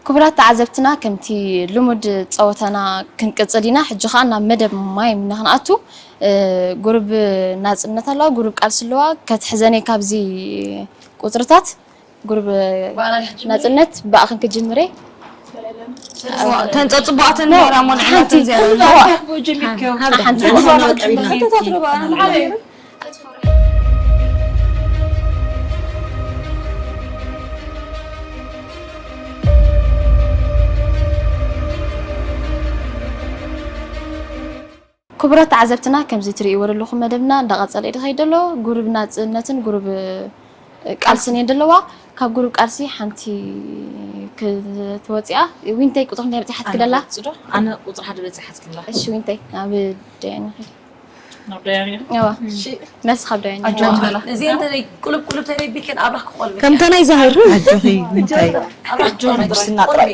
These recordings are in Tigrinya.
ክቡራት ተዓዘብትና፣ ከምቲ ልሙድ ጸወታና ክንቅጽል ኢና። ሕጂ ኸኣ ናብ መደብ ማይ ምና ክንኣቱ፣ እ፣ ጉሩብ ናጽነት ኣለዋ፣ ጉሩብ ቃልሲ ኣለዋ። ከትሕዘኒ ካብዚ ቁጽርታት፣ ጉሩብ ናጽነት ብኣኽን ክጅምር እየ። ተንጸጽቦኣተን ነይራ እሞ ንዕናተን ሓንቲ። ዝያዳ። ሓንቲ። ክቡራት ተዓዘብትና፣ ከምዚ ትርእይዎ ዘለኹም መደብና እንዳቐጸለ እዩ ዝኸይድ ዘሎ። ጉሩብ ናጽነትን ጉሩብ ቃልስን እየን ዘለዋ። ካብ ጉሩብ ቃልሲ ሓንቲ ክትወጽኣ። ዊንተይ፣ ቁጽሪ ክንደይ በጺሓት ኣነ ክደላ? ክወጽእ ዶ? ኣነ ቁጽሪ ሓደ በጺሓት ክላ። እሺ ዊንተይ፣ ናብ ደያኒ ኸዲ። ናብ ደያኒ? እዋ። እሺ። መልሲ ካብ ደያኒ። ኣጆኺ በላ። እዚ እንተ ቁልብ ቁልብ ተደቢክን ኣብራክ ቆልቢ። ከምታ ናይ ዛህር። ኣጆኺ ዊንተይ። ኣብራክ ጆን ብስና ቆልቢ።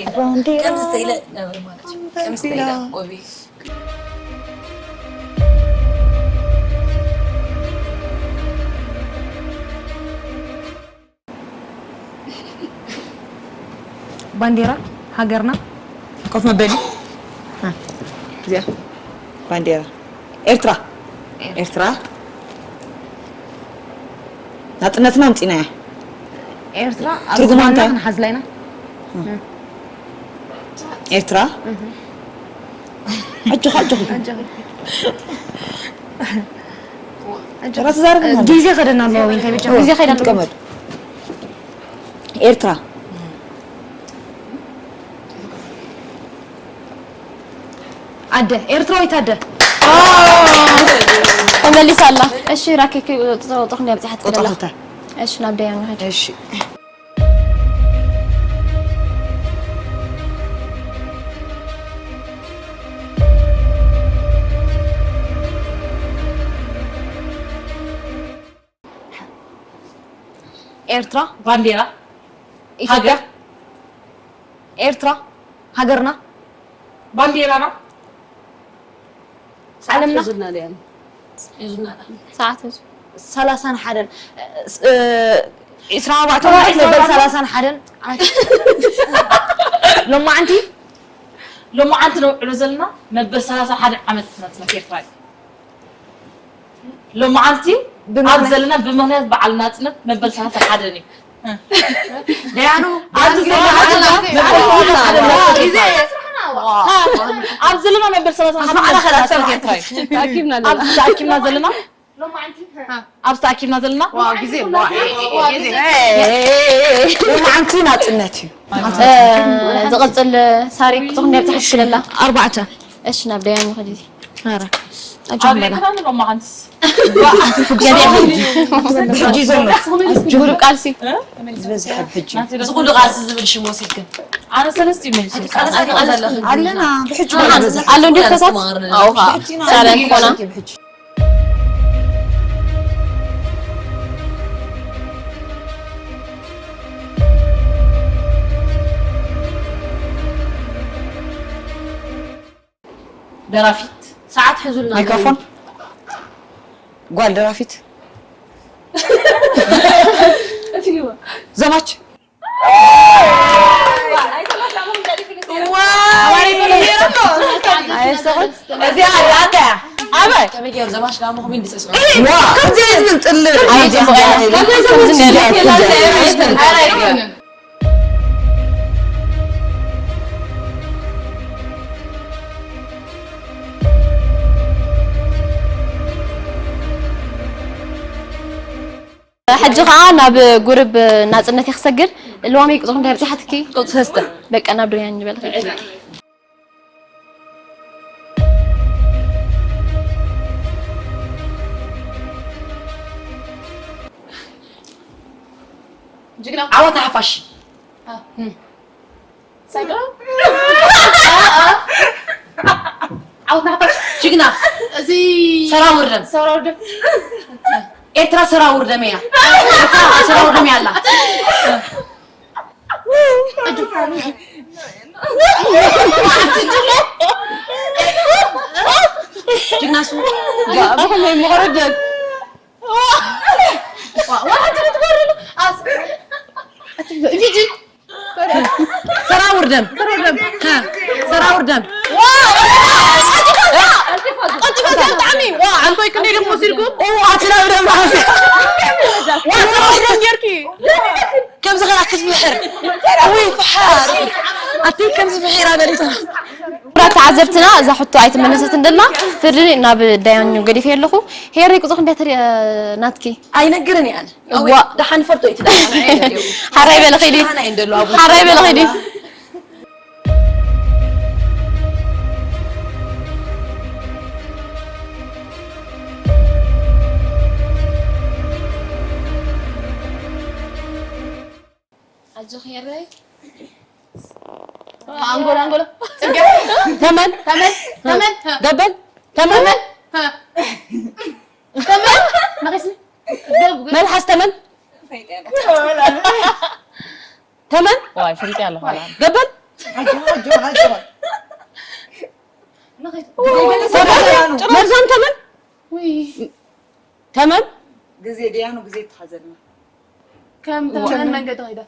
ከምዚ ተይለ ነብሪ ማለት እዩ። ከምዚ ተይለ ቆልቢ። ባንዴራ ሃገርና። ኮፍ መበሊ። እ፣ እዚኣ ባንዴራ ኤርትራ። ኤርትራ። ኤርትራ ናጽነትና ኣምጺናያ። ኤርትራ ኣብ ትርጉማ ዝባንና እንታይ? ክንሓዝላ ኢና። እ። ኤርትራ። እህ። ኣጆኺ፣ ኣጆኺ። ኣጆኺ። ኣጆኺ። ኤርትራ ትዛረብ ማለት። ግዜ ከደና ኣለዎ ወይ እንታይ ብቻ? ግዜ ከይዳ ኣለዎ። ትቀመጥ። ኤርትራ። ኣደ፣ ኤርትራዊት ኣደ። ተመሊሳ ኣላ። እሺ፣ ራኬ፣ ከ-፣ ቁጥሪ ክንደይ ኣብዚሓት ቁጥሪ ክደላ? ክልተ። እሺ፣ ናብ ደያኑ ሂድ። እሺ። ኤርትራ። ባንዴራ። ኢትዮጵያ። ሃገር። ኤርትራ። ሃገርና። ባንዴራና። ዓለምና። ሰዓት ሒዙልና። ሰዓት ሒዙ። ሰላሳን ሓደን፣ እ፣ ዒስራን ኣርባዕተን ሰላሳን ሓደን። ሎማዓንቲ። ሎማዓንቲ ነብዕሎ ዘለና መበል ሰላሳ ሓደ ዓመት ናጽነት ኤርትራ እዩ። ሎማዓንቲ ኣብ ብምኽንያት ዘለና ብምኽንያት በዓል ናጽነት መበል ሰላሳ ሓደ እዩ። ደያኑ፣ ኣብዚ ዘለና መበል ሰላሳ ሓደ ናጽነት ኤርትራ እዩ። ተኣኪብና ኣለና። ኣብዚ ተኣኪብና ዘለና፣ ኣብዚ ተኣኪብና ዘለና ዋው፣ ግዜ፣ ዋው፣ ግዜ። ሎማዓንቲ ናጽነት እዩ። እ፣ ዝቕጽል ሳሪ ክትኹን ነብታ ሕክለላ። ኣርባዕተ። እሺ፣ ናብ ደያኑ ኸዲ። ኧረ፣ ኣጆኹም በላ። ኣቤት፣ ኣነ ሎማዓንትስ። ገዲያ። ብሕጂ ዘሎ። ጉሩብ ቃልሲ። ዝበዝሐ ብሕጂ። እዚ ኩሉ ቃልሲ ዝብል ሽም ወሲድክን። ኣነ ሰለስተ እዩ መሊሱ። ኣለና፣ ብሕጂ ኣሎ እንዲ ተሳት? ኣውኻ። ብሕጂ። ሳራ ይኾና። ብሕጂ። ደራፊት። ሰዓት ሕዙልና። ማይክሮፎን። ጓል ደራፊት። ዘማች። እዚኣ ኣታ ኣበይ? ከመይ ገይሩ ዘማች ዳሞ ከመይ እንድስዕስዑ? ዋ፣ ከምዚ ዝብል ጥልር። ኣይጽቡቕ እያ። ከምዚ ዝብል ከምዚ ገይሩ። ኣይኮነን። ሕጂ ኸኣ ናብ ጉርብ ናጽነት እየ ክሰግር። ልዋመይ ቁጽሪ ክንደይ ኣብጺሓትኪ? ቁጽሪ ሰለስተ። በቃ ናብ ዶያን ንበል። ጅግና። ዓወት ንሓፋሽ። አ። እም። ሳይዶ? ዓወት ንሓፋሽ። ጅግና። እዚ ሰራውር ደም። ሰራውር ደም። ኤርትራ ሰራውር ደም እያ። ኤርትራ ሰራውር ደም እያ ኣላ። ጅግና ሱ። ብኸመይ ምቕርደት? ዋ፣ ዋ፣ ሓንቲ ትበርሉ። ኣስ-፣ እቲ፣ እቲ፣ እቲ፣ ሰራውር ደም ሰራውር ደም። ዋ! ቀጭ መሰል ብጣዕሚ። ዋ፣ ኣንቶይ ክንደይ ደም ወሲድኩም? ኦ፣ ኣትና ደም። ዋ፣ ሰራውር ደም ጌርኪ። ከምዚ ኸኣ ክትምሕር። ወይ፣ ፍሓር። ኣቲ ከምዚ ምሒራ በሊታ። ክቡራት ተዓዘብትና፣ እዛ ሕቶ ኣይትመለሰትን ደላ። ፍርዲ ናብ ዳያኑ ገዲፈ ኣለኹ። ሄሪ፣ ቁጽሪ ክንደይ ተሪ-፣ ናትኪ? ኣይነግርን እየ ኣነ። ዋ። ደሓን ፈልጦ እዩ እቲ ደሓን፣ ኣነ ኣይደልዮ። ሓራይ በለ ኸይዲ። ደሓን ኣይንደሎ፣ ኣቡ። ሓራይ በለ ኸይዲ። ኣጆኺ ኤረይ። ኣንጎሎ፣ ኣንጎሎ። ተመን፣ ተመን፣ ተመን። ደበል፣ ተመን። ተመን። ተመን። መኺስኒ። መልሓስ ተመን። ተመን። ዋይ፣ ፍልጥ ያለ ኋላ። ደበል። መርዛም ተመን። ውይ። ተመን። ግዜ ደያኑ ግዜ ተሓዘልና። ከም ተመን መንገዲ ኸይዳ።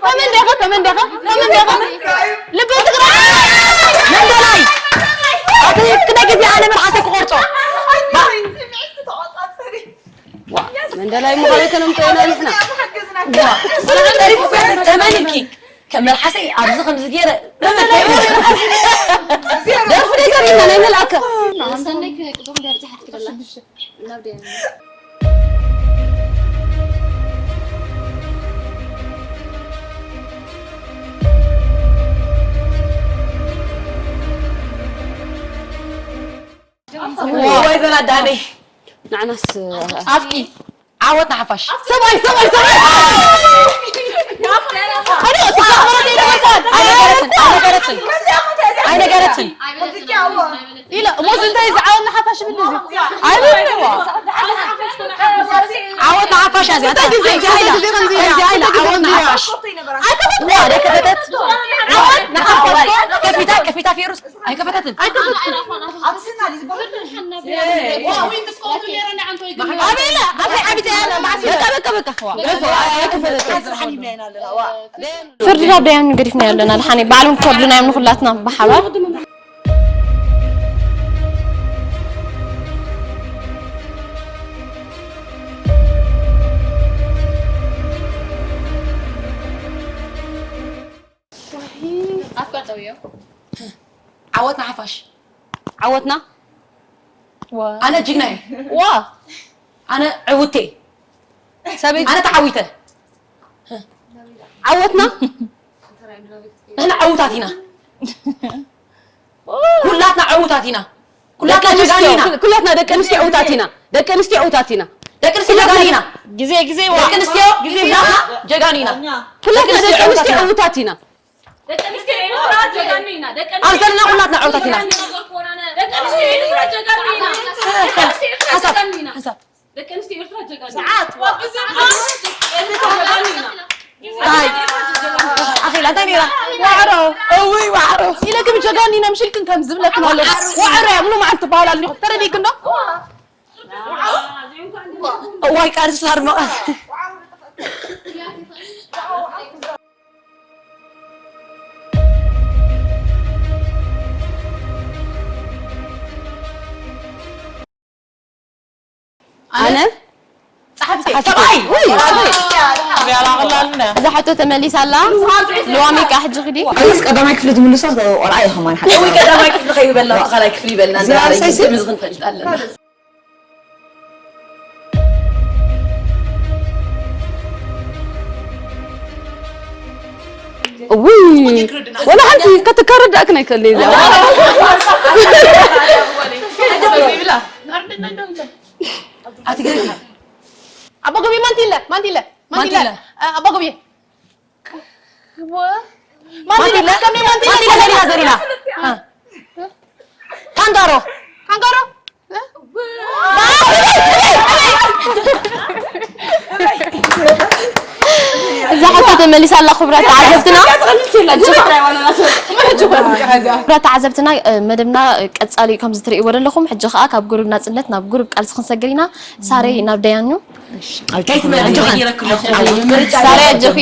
ተመን ዲኻ? ተመን ዲኻ? ተመን ዲኻ? ልበይ ትግራይ! መንደላይ! ኣቲ ክደ ግዜ ኣነ መልሓሰ ክቆርጾ። ዋ፣ መንደላይ ምዃኑ ከነምጦ ኢና ንሕና። ዋ፣ ተመን ኢልኪ። ከም መልሓሰይ ኣብዚ ከምዚ ገይረ ደርፊ ደይ ዘሪና ናይ መልኣከ። ሰነይ ቁጥሩ ደርጃ ሓትክደላ። ናብ ደያ። ወይ ዘናዳኒ። ንዓናስ ኣፍቂ። ዓወት ንሓፋሽ። ሰብኣይ፣ ሰብኣይ፣ ሰብኣይ! ኣይነገረትን፣ ኣይነገረትን። ኣይነገረትን። ኢለ፣ እሞ እዚ እንታይ እዚ ዓወት ንሓፋሽ ይብል እዚ? ኣይብልንዎ። ዓወት ንሓፋሽ እያ እዚኣ። እንታይ ግዜ፣ እንታይ ግዜ ከምዚ ኢላ? ከምዚ ኢላ፣ ዓወት ንሓፋሽ። ኣይከፈትዋ፣ ደከፈተት። ዓወት ንሓፋሽ። ከፊታ፣ ከፊታ ፌሩስ። ኣይከፈተትን። ኣይከፈተትን። ኣቤላ፣ ኣፌ ዓቢተ ያለ ማዕሲ። በቃ፣ በቃ፣ በቃ። ገፎ፣ ኣይከፈተትን። ፍርዲ ናብ ዳያኑ ገዲፍና ያለና፣ ድሓን ባዕሎም ክፈርዱና እዮም ንኹላትና ብሓባር። ኣፍቃጠውዮ። ዓወትና ሓፋሽ። ዓወትና። ዋ። ኣነ ጅግና እየ። ዋ። ኣነ ዕውቴ። ሰበይቲ። ኣነ ተዓዊተ። ዓወትና። ንሕና ዕውታት ኢና። ኩላትና ዕውታት ኢና። ኩላትና ደቂ ኣንስትዮ፣ ጀጋኑ ኢና። ኩ-፣ ኩላትና ደቂ ኣንስትዮ ዕውታት ኢና። ደቂ ኣንስትዮ ዕውታት ኢና። ደቂ ኣንስትዮ ጀጋኑ ኢና። ግዜ፣ ግዜ፣ ዋ። ደቂ ኣንስትዮ ግዜ፣ ኩላትና ዋ። ጀጋኑ ኢና። ኩላትና ደቂ ደቂ ኣንስትዮ ኣንስትዮ ዕውታት ኢና። ዕውታት ኢና። ደቂ ኣንስትዮ ኤርትራ ጀጋኑ ኢና። ደቂ ኣብ ዘለና ኩላትና ዕውታት ኢና። ደቂ ኣንስትዮ ኤርትራ ጀጋኑ ኢና። ደቂ ኣንስትዮ ኤርትራ ሓሳብ፣ ጀጋኑ ኢና። ሓሳብ። ደቂ ኣንስትዮ ኤርትራ ጀጋኑ። ሰዓት፣ ዋ፣ ብዛዕባ ጀጋኑ ኢና። ኣይ። ኣኺላ፣ እንታይ ነይራ? ዋዕሮ። እውይ፣ ዋዕሮ። ኢለክን ጀጋኑ ኢና፣ ምሽ ኢልክን ከም ዝብለክን ኣሎ። ዋዕሮ። ዋዕሮ እያ፣ ሙሉ መዓልቲ ትበሃል ኣለኹ። ተረዲእክን ዶ? እዋይ፣ ቃል ሳር መቐ-፣ ኣነ? ኣነ? ጸሓፊ። ጸሓፊ። ሰብኣይ! ውይ! ያላቕላልና። እዛ ሕቶ ተመሊሳ ኣላ። ልዋም ኢልካ ሕጂ ክዲ። ኣነስ ቀዳማይ ክፍሊ ዝምልሶ ቆልዓ እየ ከማን ሓቂ። እውይ፣ ቀዳማይ ክፍሊ ከይበልና፣ ካልኣይ ክፍሊ ይበልና። ዝናብ እንዳ ሰይሲ? ስም ዝኽንፈልጥ ኣለና። ውይ፣ ወላ ሓንቲ ከተካረዳእክን ኣይክእልን እዚኣ። ኣቦ ገቢ ማንቲለ፣ ማንቲለ፣ ማንቲለ። ማንቲለ። እ፣ ኣቦ ገቢ። ማንቲለ፣ ማንቲለ፣ ማንቲለ፣ ዘሪና፣ ዘሪና። እ። ካንጋሮ። ካንጋሮ። እዛ ሕቶ ተመሊሳ ኣላ፣ ክቡራት ተዓዘብትና። ክቡራት ተዓዘብትና፣ እ፣ መደብና፣ እ፣ ቀጻሊ እዩ፣ ከምዚ ትርእይዎ ዘለኹም። ሕጂ ኸኣ ካብ ጉሩብ ናጽነት ናብ ጉሩብ ቃልሲ ክንሰግር ኢና። ሳረይ ናብ ደያኑ። እንታይ ትመርጺ? ቀይረኪ ኣለኹ። ሳራ ኣጆኺ።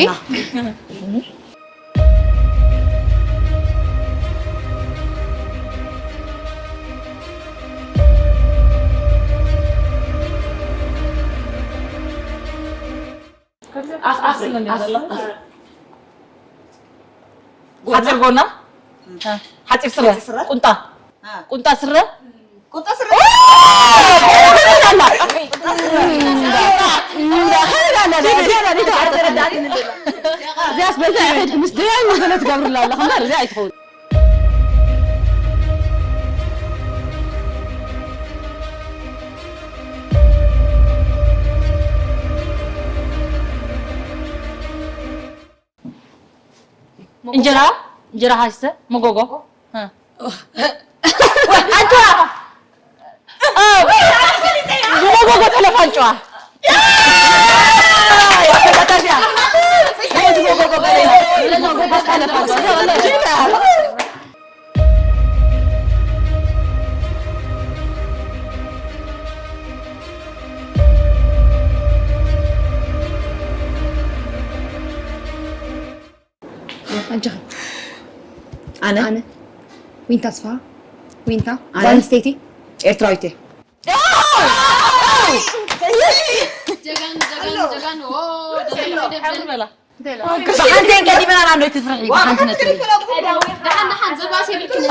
ኣፍ ኣፍ ኣፍ ሓፂር ጎና፣ ሓፂር ስረ፣ ቁንጣ፣ ቁንጣ ስረ። ቁንጣ ስረ። እዚኣስ በዛ ይኸድኩ ምስ ደያይ መገለ ትገብርላ ኣለኻ እምበር እዚኣ ኣይትኸውን። እንጀራ፣ እንጀራ ሃስተ፣ መጎጎ። እ። ኣንጭዋ! እ፣ ብመጎጎ ጠለፍ ኣንጭዋ። ኣጆኺ። ኣነ? ኣነ ዊንታ ኣስፍሃ። ዊንታ ኣነ? ጓል ኣንስተይቲ ኤርትራዊት እየ። ጀጋኑ፣ ጀጋኑ፣ ጀጋኑ፣ ኦ፣ ደስ ይብል። ብሓንቲ እየን ቀዲመና ናብ ኖይ ትፍርሒ፣ ብሓንቲ ነጥቢ። ደሓን፣ ደሓን፣ ዘባስ የብልክን።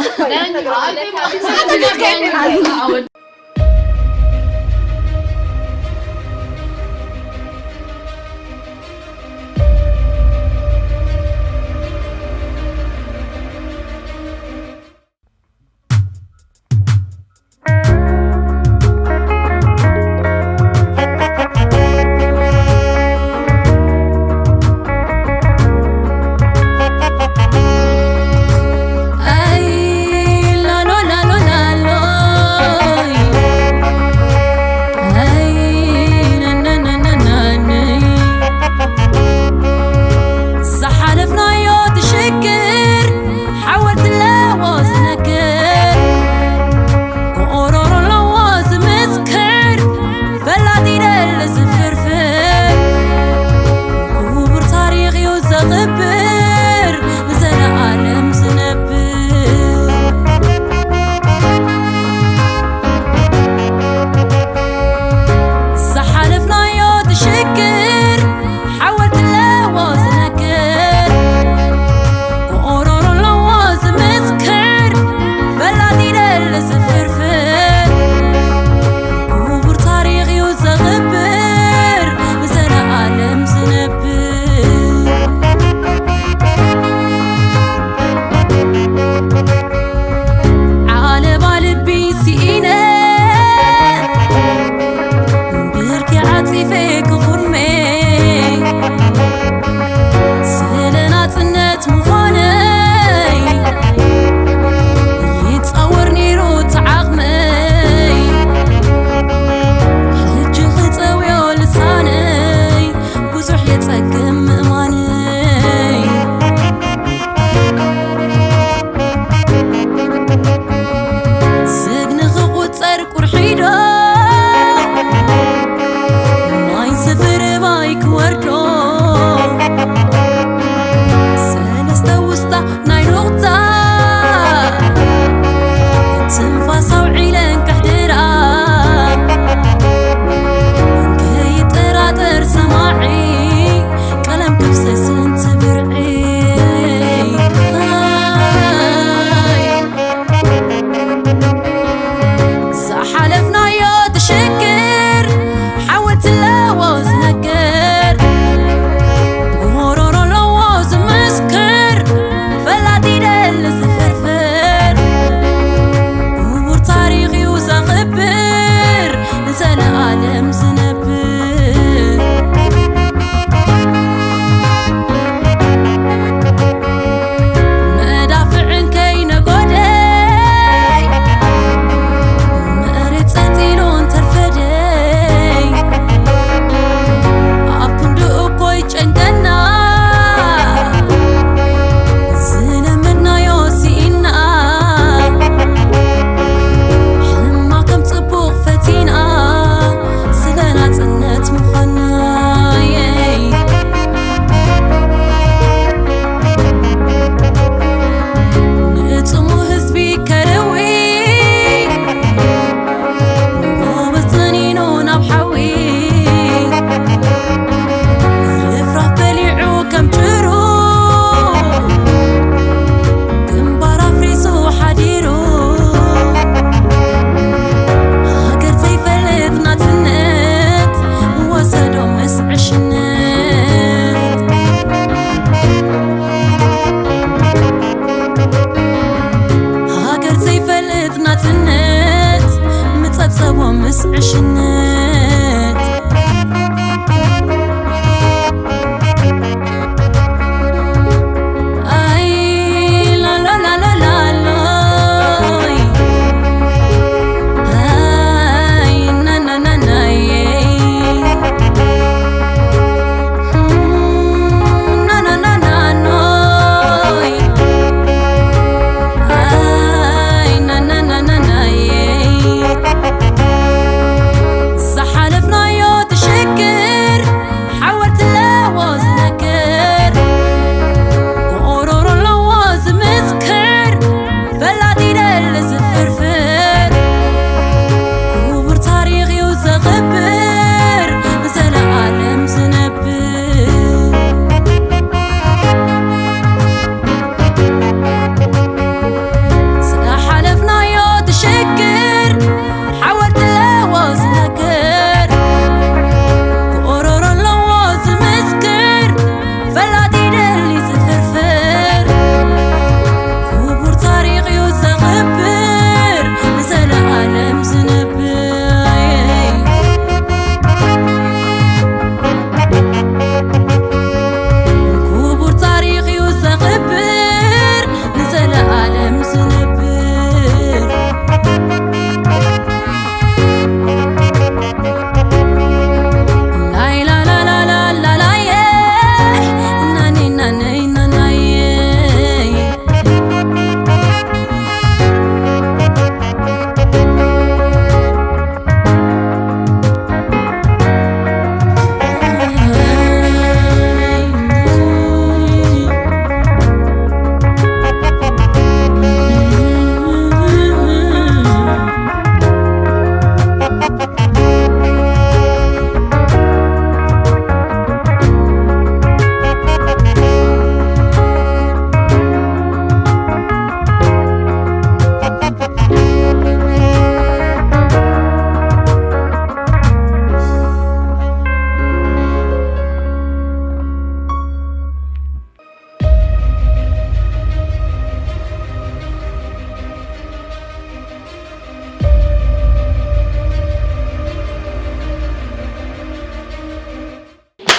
ዝሓለፍናዮ ትሽግር ሓወልቲ ኣለዎ ዝነግር፣ ጎሮሮ ኣለዎ ዝምስክር፣ ፈላጥ ይደሊ ዝፍርፍር፣ ክቡር ታሪኽ እዩ ዘኽብር፣ ንዘለኣለም ዝነብር። ዝሓለፍናዮ ትሽግር ሓወልቲ ኣለዎ ዝነግር፣ ጎሮሮ ኣለዎ ዝምስክር፣ ፈላጥ ይደሊ ዝፍርፍር፣ ክቡር ታሪኽ እዩ ዘኽብር፣ ንዘለኣለም ዝነብር። ዓለባ ልቢ ስኢነ ብርኪ ዓጺፈ ክኹርመይ፣ ስለ ናጽነት ምዃነይ ይጻወር ነይሩ እቲ ዓቕመይ። ሕጂ ክጸውዮ ልሳነይ ብዙሕ የጸግም ምእማነይ። ስግኒ ክቑጸር ቁርሒዶ ማይ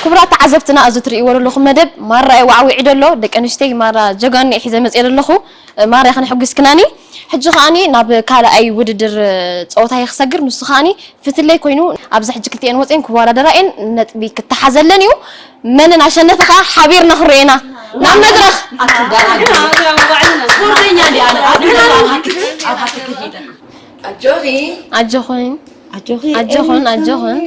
ክቡራት ተዓዘብትና፣ እዚ ትርእይዎ ዘለኹም መደብ ማራ እዩ ዋዕዊዒ ደሎ። ደቂ ኣንስትይ ማራ ጀጋኑ ሒዘ መፅየ ዘለኹ። ማራ ከነሕጉስክናኒ። ሕጂ ከዓኒ ናብ ካልኣይ ውድድር ፀወታ እየ ክሰግር። ንሱ ከዓኒ ፍትለይ ኮይኑ ኣብዚ ሕጂ ክልቲኤን ወፅኤን ክወዳደራ እየን። ነጥቢ ክተሓዘለን እዩ። መንን ኣሸነፈ ከዓ ሓቢርና ክንሪኦ ኢና። ናብ መድረኽ። ስፖርተኛ እንዲ ኣነ ኣብ ኣብ ሃክት ኣብ ሃክት ሄደ ኣጆኺ ኣጆኹን ኣጆኺ ኣጆኹን ኣጆኹን።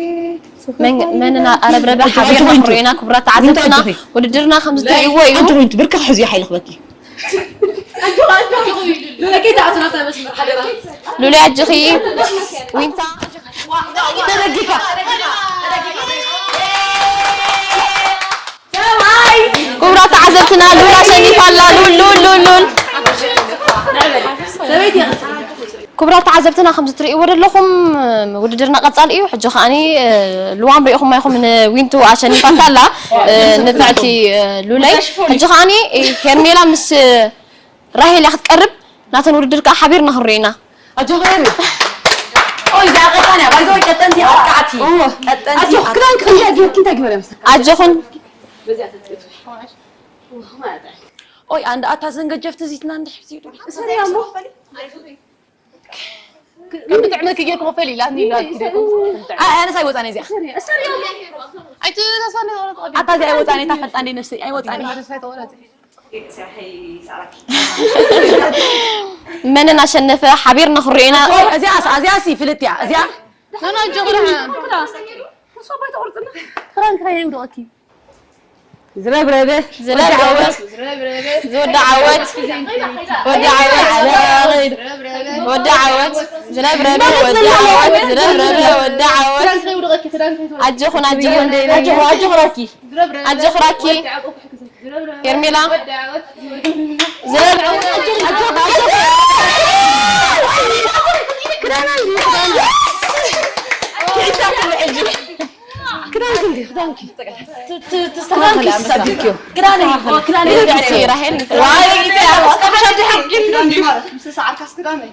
መን- መንን ኣረብረበ ሓቢርና ክንሪኦ ኢና። ክቡራት ተዓዘብትና፣ ውድድርና ከምዚ ትርእይዎ እዩ። ኣጆኺ ብርክኽ ሕዚ ሓይሊ ክበኪ። ሉሊ ኣጆኺ። ዊንታ ተደጊፋ። ክቡራት ተዓዘብትና፣ ሉል ኣሸኒፋ ኣላ። ሉል ሉል ሉል ሉል። ክቡራት ተዓዘብትና፣ ከምዚ ትርእይዎ ዘለኹም ውድድርና ቀጻሊ እዩ። ሕጂ ከዓኒ ልዋም ሪኢኹም ኣይኹም ንዊንቱ ኣሸኒፋታ ኣላ። ንፍዕቲ ሉለይ። ሕጂ ከዓኒ ሄርሜላ ምስ ራሄል እያ ክትቀርብ። ናተን ውድድር ከዓ ሓቢርና ክንሪኦ ኢና። ኣጆኺ ሄሪ። ኦይ፣ እዛ ቀጣን እያ። ባይዘወይ ቀጠንቲ ኣጥቃዕቲ። እወ። ቀጠንቲ ኣጆኽ፣ ክዳን ክኽንዳ ጌርኪ እንታይ ግበረ መሰለኪ? ኣጆኹን። ኦይ፣ ኣንድ ኣታ ዘንገጀፍቲ ዚትና እንድሕር ዚዱ። እሰሪ እሞ። ከም ብጥዕመኪ ጌርኩም ፈሊ ኢላትኒ ኢላ ኣኪደ። ኣይ፣ ኣነስ ኣይወፃን እዚኣ። ኣይትተሳኒ ተቆረጽ። ኣታ እዚኣ ኣይወፃን እየ፣ ታፈልጣ እንደ ነፍሰይ ኣይወፃን እየ። መንን ኣሸነፈ ሓቢርና ክንሪኦ ኢና። እዚኣስ፣ እዚኣሲ ፍልጥ እያ። እዚኣ ክራን ክራይ ይውደቐኪ። ዝረብረበ ዝረብረበ ዝወዲ ዓወት። ወዲ ዓወት። ወዲ ዓወት። ዝረብረበ ወዲ ዓወት። ዝረብረበ ወዲ ዓወት። ኣጆኹን ኣጆኹን። ኣጆኹ ኣጆኹ ራኪ። ኣጆኹ ራኪ። ሄርሜላ። ዝረብረበ ኣጆኹ ኣጆኹ። ክዳንኪ እንዲ ክዳንኪ። ት- ት- ትስተኻኸሊ ክዳንኪ ኣምሳ። ክዳንኪ ክዳንኪ። ራሄል። ዋይ፣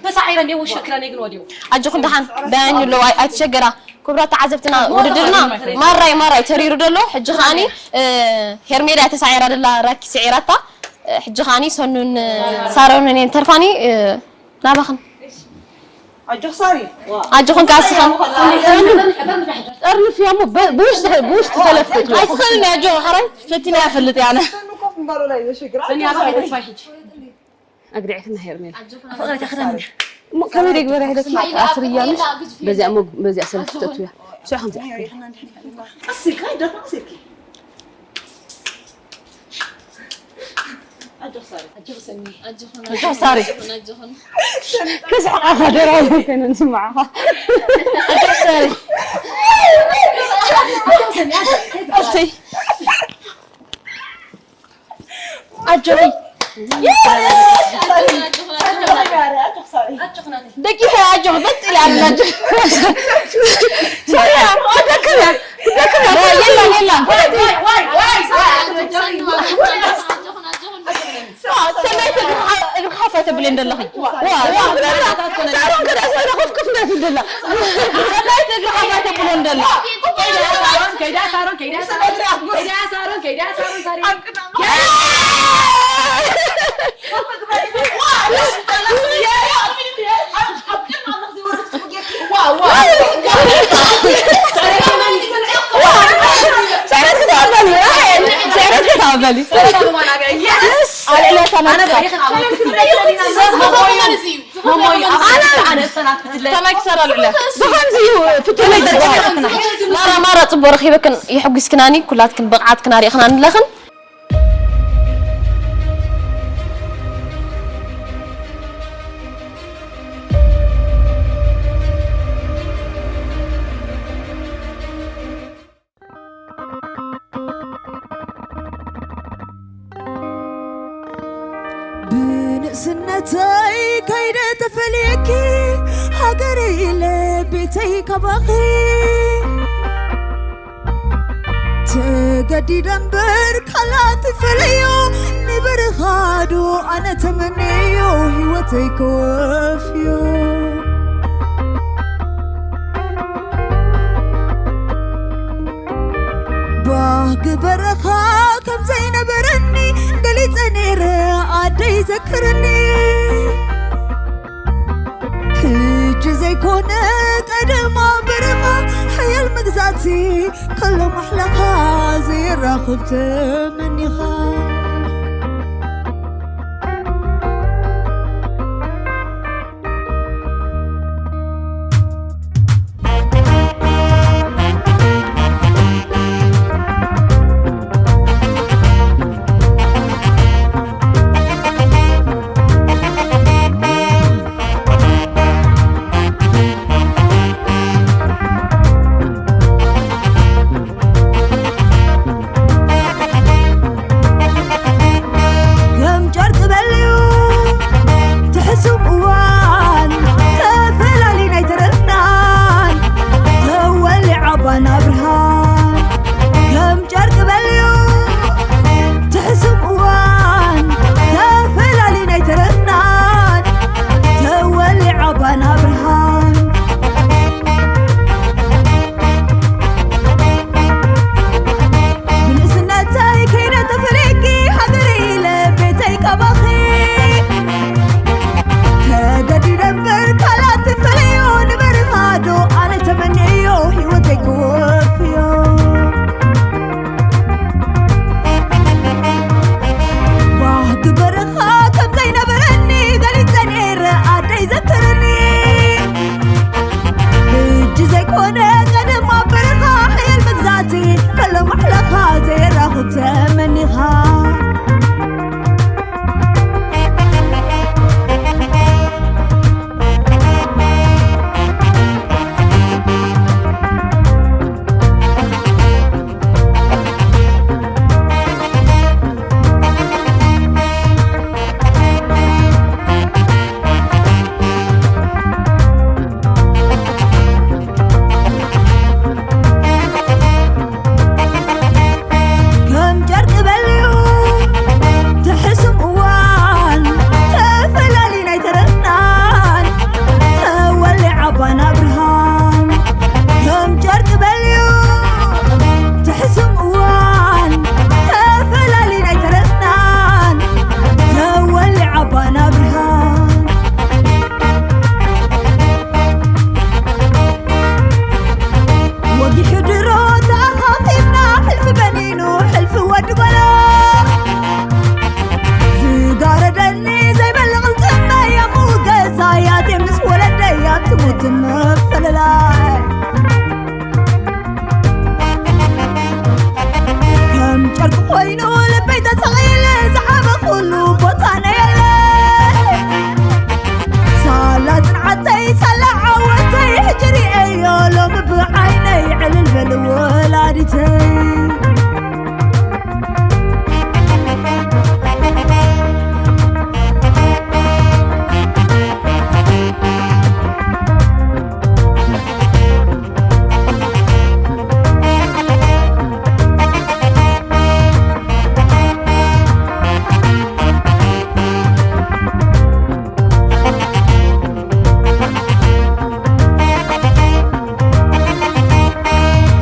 ተሳዒረ እንዲ ውሽ ክዳን ግን ወዲው። ኣጆኹም ደሓን ዳያኙ ኣለዉ፣ ኣይ- ኣይትሸገራ። ክቡራት ተዓዘብትና፣ ውድድርና ማራይ ማራይ ተሪሩ ደሎ። ሕጂ ከዓኒ ሄርሜላ ተሳዒራ ደላ፣ ራኪ ስዒራታ። ሕጂ ከዓኒ ሰኑን ሳሮንን እየን ተርፋኒ። ናባኽን። ኣጆኽ ሳሪ። ኣጆኽን ከኣ እስኽን። ጠርንፍ እያ እሞ በ- ብውሽጢ ኸ- ብውሽጢ ተለፍት። ኣይትኽእልን እያ ኣጆ ሓራይ ፈቲና እያ ፈልጥ እያ ኣነ። ሰኑ ኮፍ ምባሉ ላይ ዘሸግር። ሰኒ ኣጆኽ ኣጆኽ። ተስፋ ሕጂ። ኣግዲዕክና ሄርሜላ። ፍቕሪ ተኽረኒ። እሞ ከመይ ደግበረ ሄደት ኣስርያ ምሽ? በዚኣ ሞ በዚኣ ሰለፍተቱ እያ። ሽዑ ከምዚ። ቀስ ኢልካ ይደፋ ቀስ ኢልኪ። ኣጆኺ ሳሪ። ኣጆኺ ሳሪ። ኣጆኺ ሳሪ። ኣጆኺ ኣጆኺ። ከስሕቓ ደራዊ ከይነ ንስምዓኻ። ኣጆኺ ሳሪ። ኣጆኺ። ኣጆኺ። ደቂሰ ኣጆኺ በጥ ኢለ ኣለ ኣጆኺ። ሶርያ፣ ክደክም እያ፣ ክደክም እያ። የላ፣ የላ። ሰናይት እግርኻ- እግርኻ ሓፍ ኣይተብልየን ዘለኺ። ዋ፣ ዋ፣ ዋ፣ ሳሮን ከዳ ኮይና ኮፍ ኮፍ እንዳትብል ደላ። ሰናይት እግርኻ ሓፍ ኣይተብልየን ደላ። ከይዳ ሳሮን፣ ከይዳ ሳሮን፣ ከይዳ ሳሮን፣ ከይዳ ሳሮን፣ ሳሮን። ማራ ማራ ጽቡቕ ረኺበክን የሐጒስክናኒ ኩላትክን ብቕዓትክን ኣሪእኽናኒ ኣለኽን። ብንእስነተይ ከይደ ተፈልየኪ ሃገረይ ኢለ ቤተይ ካባኺ ተገዲደ እምበር ካላት ፈለዮ ንበረኻዶ ኣነ ተመነዮ ህይወተይ ከወፍዮ። ግበረኻ ከም ዘይነበረኒ ገሊጸ ነይረ ኣደይ ዘክርኒ። ሕጂ ዘይኮነ ቀደማ በረኻ ሓያል መግዛእቲ ከሎ ማሕላኻ ዘይራኽብ ተመኒኻ። ከም ጨርቂ በልዩ ትሕስም እዋን ተፈላሊ ናይ ተረፍናን ተወሊዓ ባና ብርሃን። ከም ጨርቂ በልዩ ትሕስም እዋን ተፈላሊ ናይ ተረፍናን ተወሊዓ ባና ብርሃን። ብንእስነተይ ከይደ ተፈለየኪ ሃገረይ ኢለ ቤተይ ካባኺ ተገዲደ እምበር ካልኣት ትፈለዮ ንበረኻ ዶ ኣነ ተመንዮ ህይወተይ ክወፍዮ። ባህጊ በረኻ ከም ዘይነበረኒ ገሊጸ ነይረ ኣደይ ዘክርኒ። ሕጂ ዘይኮነ ቀደም ኣብ በረኻ ሓያል መግዛእቲ ከሎ ማሕላኻ ዘየራኽብ ተመኒኻ። ከም ጨርቂ በልዩ ትሕስም እዋን ተፈላሊ ናይ ተረፍናን ተወሊዓ ባና ብርሃን። ከም ጨርቂ በልዩ ትሕስም እዋን ተፈላሊ ናይ ተረፍናን ተወሊዓ ባና ብርሃን። ወጊሑ ድሮ ተኣኻኺብና ሕልፊ በኒኑ ሕልፊ ወዲ ጓላ። ዝጋረደኒ ዘይበልቕ ልጥመይ ኣብ ገዛይ ኣትየ ምስ ወለደይ ኣብ ትሙት ምፍልላይ። ከም ጨርቂ ኮይኑ ልበይ ተሰቒለ ዝዓበኹሉ ቦታ ነየለ። ሳላ ጽንዓተይ ሳላ ዓወተይ ሕጂ ርእየዮ ሎሚ ብዓይነይ ዕልል በል ወላዲተይ።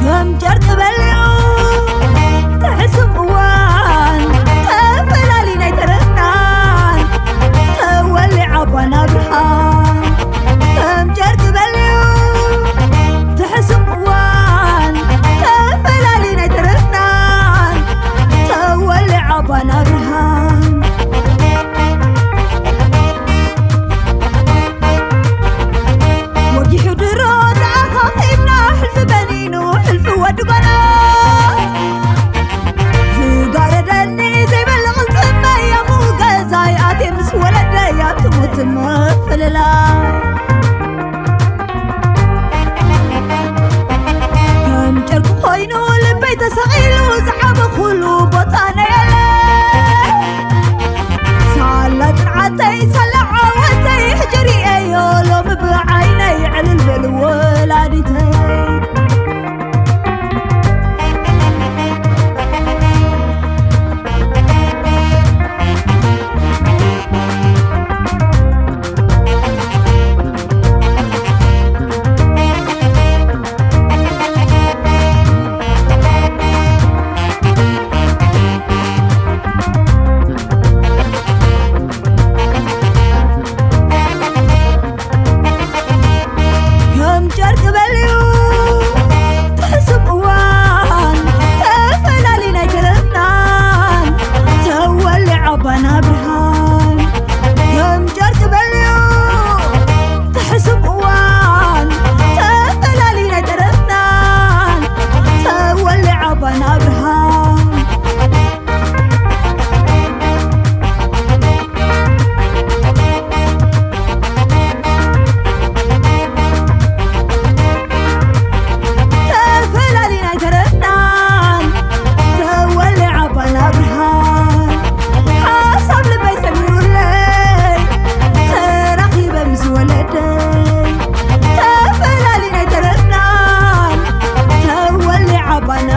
ከም ጨርቂ በልዩ ትሕስም እዋን ተፈላሊ ናይ ተረፍናን ተወሊዓ ባና ብርሃን። ከም ጨርቂ በልዩ ትሕስም እዋን ተፈላሊ ናይ ተረፍናን ተወሊዓ ባና ብርሃን። ወጊሑ ድሮ ተኣኻኺብና ሕልፊ በኒኑ ሕልፊ ወዲ ጓና። ዝጋረደኒ ዘይበልቕ ዝጽበያ ምኡ ገዛይ ኣትየ ምስ ወለደይ ኣብ ትሙት ምፍልላይ። ከም ጨርቂ ኮይኑ ልበይ ተሰቒሉ ዝዓበኹሉ ቦታ ነየለ። ሳላ ጽንዓተይ ሳላ ዓወተይ ሕጂ ርእየዮ ሎሚ ብዓይነይ ዕልል በል ወላዲተይ። ባና